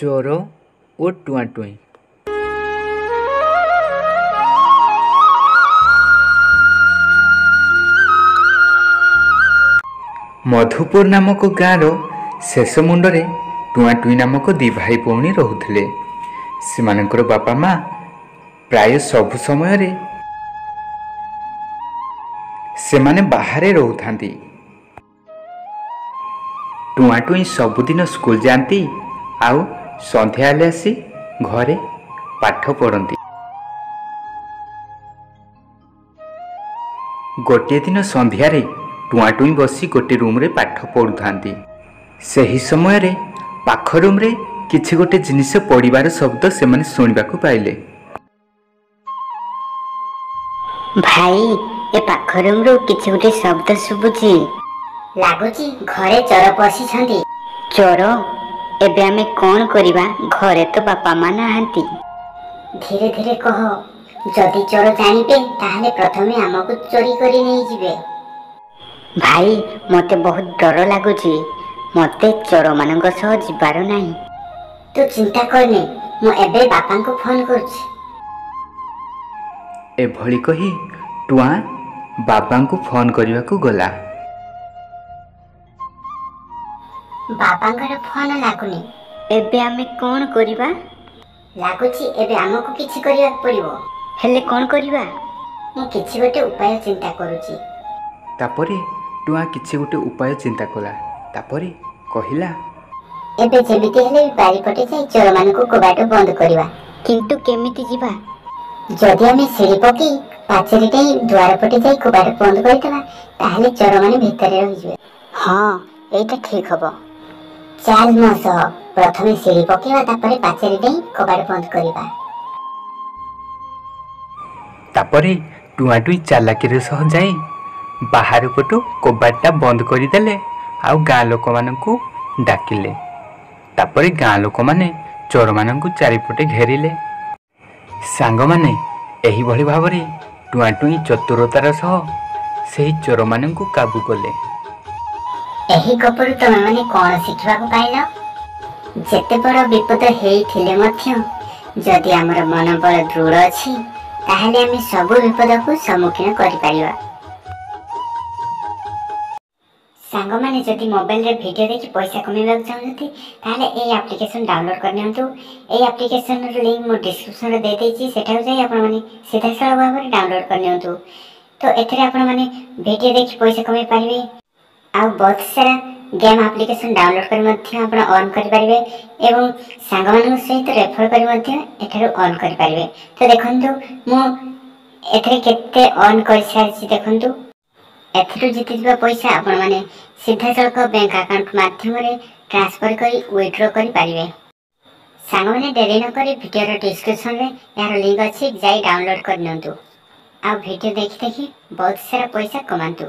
ଚୋର ଓ ଟୁଆଁଟୁଇଁ। ମଧୁପୁର ନାମକ ଗାଁର ଶେଷ ମୁଣ୍ଡରେ ଟୁଆଁଟୁଇଁ ନାମକ ଦି ଭାଇ ଭଉଣୀ ରହୁଥିଲେ। ସେମାନଙ୍କର ବାପା ମା ପ୍ରାୟ ସବୁ ସମୟରେ ସେମାନେ ବାହାରେ ରହୁଥାନ୍ତି। ଟୁଆଁଟୁଇଁ ସବୁଦିନ ସ୍କୁଲ ଯାଆନ୍ତି ଆଉ ସନ୍ଧ୍ୟା ହେଲେ ଆସି ଘରେ ପାଠ ପଢ଼ନ୍ତି। ଗୋଟିଏ ଦିନ ସନ୍ଧ୍ୟାରେ ଟୁଆଁଟୁଇଁ ବସି ଗୋଟେ ରୁମ୍ରେ ପାଠ ପଢ଼ୁଥାନ୍ତି। ସେହି ସମୟରେ ପାଖ ରୁମ୍ରେ କିଛି ଗୋଟେ ଜିନିଷ ପଡ଼ିବାର ଶବ୍ଦ ସେମାନେ ଶୁଣିବାକୁ ପାଇଲେ। ଭାଇ, ଏ ପାଖ ରୁମ୍ରୁ କିଛି ଗୋଟେ ଶବ୍ଦ ଶୁଭୁଛି। ଲାଗୁଛି ଘରେ ଚୋର ପଶିଛନ୍ତି। ଚୋର? ଏବେ ଆମେ କ'ଣ କରିବା? ଘରେ ତ ବାପା ମା ନାହାନ୍ତି। ଧୀରେ ଧୀରେ କହ, ଯଦି ଚୋର ଜାଣିବେ ତାହେଲେ ପ୍ରଥମେ ଆମକୁ ଚୋରି କରି ନେଇଯିବେ। ଭାଇ, ମୋତେ ବହୁତ ଡର ଲାଗୁଛି। ମୋତେ ଚୋରମାନଙ୍କ ସହ ଯିବାର ନାହିଁ। ତୁ ଚିନ୍ତା କରନି, ମୁଁ ଏବେ ବାପାଙ୍କୁ ଫୋନ୍ କରୁଛି। ଏଭଳି କହି ଟୁଆଁ ବାବାଙ୍କୁ ଫୋନ୍ କରିବାକୁ ଗଲା। ବାବାଙ୍କର ଫୋନ୍ ଲାଗୁନି। ଏବେ ଆମେ କ'ଣ କରିବା? ଲାଗୁଛି ଏବେ ଆମକୁ କିଛି କରିବାକୁ ପଡ଼ିବ। ହେଲେ କ'ଣ କରିବା? ମୁଁ କିଛି ଗୋଟେ ଉପାୟ ଚିନ୍ତା କରୁଛି। ତାପରେ ଟୁଆଁ କିଛି ଗୋଟେ ଉପାୟ ଚିନ୍ତା କଲା। ତାପରେ କହିଲା, ଏବେ ଯେମିତି ହେଲେ ବି ବାରିପଟେ ଯାଇ ଚୋରମାନଙ୍କୁ କବାଟ ବନ୍ଦ କରିବା। କିନ୍ତୁ କେମିତି ଯିବା? ଯଦି ଆମେ ସିଡ଼ି ପକେଇ ପାଚେରୀ ଡେଇଁ ଦୁଆର ପଟେ ଯାଇ କବାଟ ବନ୍ଦ କରିଦେବା, ତାହେଲେ ଚୋରମାନେ ଭିତରେ ରହିଯିବେ। ହଁ, ଏଇଟା ଠିକ ହବ। ଚାଲ ମୋ ସହ, ପ୍ରଥମେ ସିଡ଼ି ପକେଇବା, ତାପରେ ପାଚେରୀ ଡେଇଁ କବାଟ ବନ୍ଦ କରିବା। ତାପରେ ଟୁଆଁଟୁଇଁ ଚାଲାକିର ସହ ଯାଇ ବାହାର ପଟୁ କବାଟଟା ବନ୍ଦ କରିଦେଲେ ଆଉ ଗାଁ ଲୋକମାନଙ୍କୁ ଡାକିଲେ। ତାପରେ ଗାଁ ଲୋକମାନେ ଚୋରମାନଙ୍କୁ ଚାରିପଟେ ଘେରିଲେ। ସାଙ୍ଗମାନେ, ଏହିଭଳି ଭାବରେ ଟୁଆଁଟୁଇଁ ଚତୁରତାର ସହ ସେହି ଚୋରମାନଙ୍କୁ କାବୁ କଲେ। ଏହି ଗପରୁ ତମେମାନେ କ'ଣ ଶିଖିବାକୁ ପାଇଲ? ଯେତେ ବଡ଼ ବିପଦ ହେଇଥିଲେ ମଧ୍ୟ ଯଦି ଆମର ମନୋବଳ ଦୃଢ଼ ଅଛି, ତାହେଲେ ଆମେ ସବୁ ବିପଦକୁ ସମ୍ମୁଖୀନ କରିପାରିବା। ସାଙ୍ଗମାନେ, ଯଦି ମୋବାଇଲରେ ଭିଡ଼ିଓ ଦେଖି ପଇସା କମାଇବାକୁ ଚାହୁଁଛନ୍ତି, ତାହେଲେ ଏଇ ଆପ୍ଲିକେସନ୍ ଡାଉନଲୋଡ୍ କରିନିଅନ୍ତୁ। ଏଇ ଆପ୍ଲିକେସନ୍ର ଲିଙ୍କ୍ ମୁଁ ଡିସ୍କ୍ରିପ୍ସନ୍ରେ ଦେଇଦେଇଛି, ସେଠାକୁ ଯାଇ ଆପଣମାନେ ସିଧାସଳଖ ଭାବରେ ଡାଉନଲୋଡ୍ କରିନିଅନ୍ତୁ। ତ ଏଥିରେ ଆପଣମାନେ ଭିଡ଼ିଓ ଦେଖି ପଇସା କମାଇ ପାରିବେ ଆଉ ବହୁତ ସାରା ଗେମ୍ ଆପ୍ଲିକେସନ୍ ଡାଉନଲୋଡ୍ କରି ମଧ୍ୟ ଆପଣ ଅର୍ନ କରିପାରିବେ ଏବଂ ସାଙ୍ଗମାନଙ୍କ ସହିତ ରେଫର୍ କରି ମଧ୍ୟ ଏଠାରୁ ଅର୍ନ କରିପାରିବେ। ତ ଦେଖନ୍ତୁ, ମୁଁ ଏଥିରେ କେତେ ଅର୍ନ କରିସାରିଛି। ଦେଖନ୍ତୁ, ଏଥିରୁ ଜିତିଥିବା ପଇସା ଆପଣମାନେ ସିଧାସଳଖ ବ୍ୟାଙ୍କ ଆକାଉଣ୍ଟ ମାଧ୍ୟମରେ ଟ୍ରାନ୍ସଫର କରି ୱିଡ୍ର କରିପାରିବେ। ସାଙ୍ଗମାନେ, ଡେରି ନକରି ଭିଡ଼ିଓର ଡିସ୍କ୍ରିପ୍ସନରେ ଏହାର ଲିଙ୍କ୍ ଅଛି, ଯାଇ ଡାଉନଲୋଡ୍ କରିନିଅନ୍ତୁ ଆଉ ଭିଡ଼ିଓ ଦେଖି ଦେଖି ବହୁତ ସାରା ପଇସା କମାନ୍ତୁ।